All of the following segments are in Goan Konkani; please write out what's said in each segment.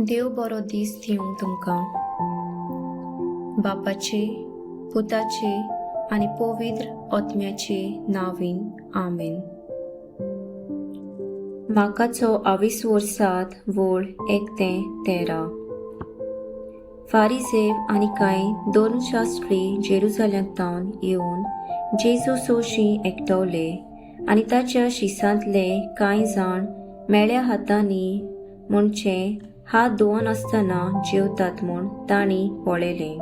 देव बरो दीस दिवं तुमकां. बापाचे, पुताचे आनी पवित्र आत्म्याचे नांवान, आमेन. मार्काचो आवीस 7 वळ 1 ते 13. फारिजेव आनी कांय धर्मशास्त्री जेरुजाल्यांत येवन जेजू सोशी एकटवले आनी ताच्या शिसांतले कांय जाण मेळ्या हातांनी, म्हणचे हात धुवनासतना जेवतात म्हूण तांणी पळयलें.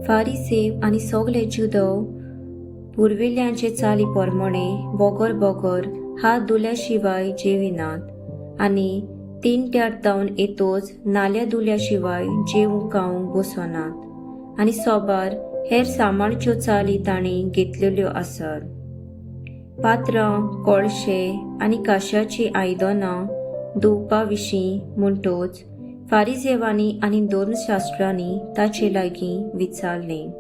फारिसेव आनी सगळे जुदव पुर्विल्ल्यांचे चाली प्रमाणे बोगर बोगर हात धुल्या शिवाय जेविनात आनी तीन जावन येतोच नाल्या धुल्या शिवाय जेवंक खावंक बसनात आनी सोबार हेर सामाळच्यो चाली तांणी घेतलेल्यो आसात. पात्रां, कोळशे आनी काश्याचीं आयदनां धुवपा विशीं म्हणटोच फारिजेवांनी आनी धर्मशास्त्रांनी ताचे लागीं विचारलें,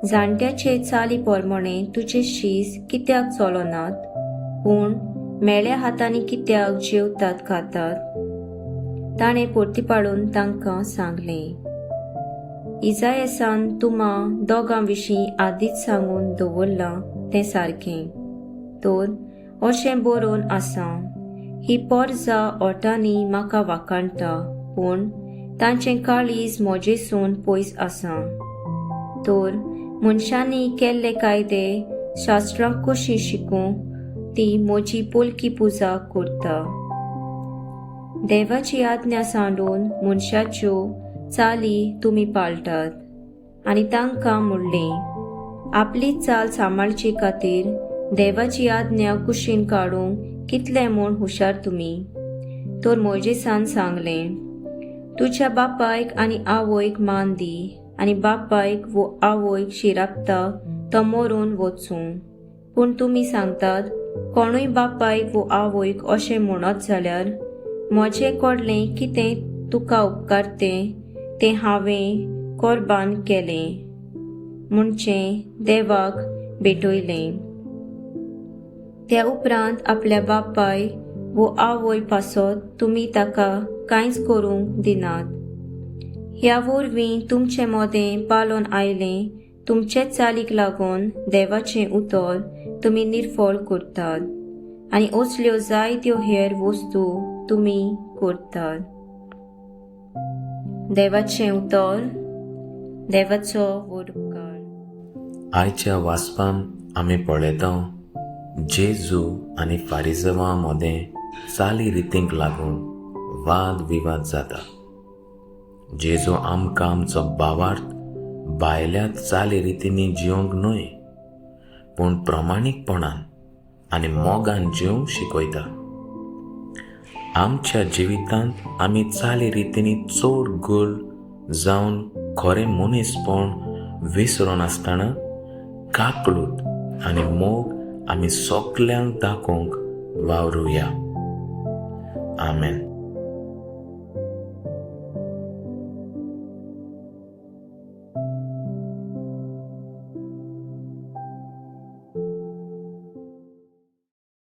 जाणट्याचे चाली प्रमाणे तुजे शीस कित्याक चलनात, पूण मेळ्या हातांनी कित्याक जेवतात खातात? ताणें परतीपाडून तांकां सांगलें, इजायसान तुमा दोगां विशीं आदींच सांगून दवरलां तें सारकें. तर अशें बरोवन आसा, ही पोरजा ओटांनी म्हाका वाखाणटा, पूण तांचें काळीज म्हजेसून पयस आसा. तर मनशांनी केल्ले कायदे शास्त्रां कशी शिकूं ती म्हजी पोलकी पुजा करता. देवाची आज्ञा सांडून मनशाच्यो चाली तुमी पाळटात. आनी तांकां म्हणलें, आपली चाल सांबाळचे खातीर देवाची आज्ञा कुशीन काडूंक कितले म्हूण हुशार तुमी! तर मोजेसान सांगलें, तुज्या बापायक आनी आवयक मान दी आनी बापायक वो आवयक शिरापता तो मरून वचूं. पूण तुमी सांगतात, कोणूय बापायक वो आवयक अशें म्हणत जाल्यार, म्हजें कडलें कितें तुका उपकारतें तें हांवें कोरबान केलें, म्हणचे देवाक भेटयलें, त्या उपरांत आपल्या बापाय वो आवय पासत तुमी ताका कांयच करूंक दिनात. ह्या वरवीं तुमचे मदें पालोन आयलें तुमचेच चालीक लागून देवाचें उतर तुमी निर्फळ करतात आनी असल्यो जायत्यो हेर वस्तू तुमी करतात. देवाचें उतर. देवाचो व्हड उपकार. आयच्या वाचपान आमी पळयता, जेजू आनी फारिजवां मदें चाली रितींक लागून वाद विवाद जाता. जेजू आमकां आमचो भावार्थ भायल्या चाली रितींनी जिवंक न्हय, पूण प्रमाणीकपणान आनी मोगान जिवंक शिकयता. आमच्या जिवितांत आमी चाली रितींनी चड गोल जावन खरें मनीसपण विसरून आसतना काकळूत आनी मोग आमी सगल्यांक दाखोवंक वावरुया. आमेन.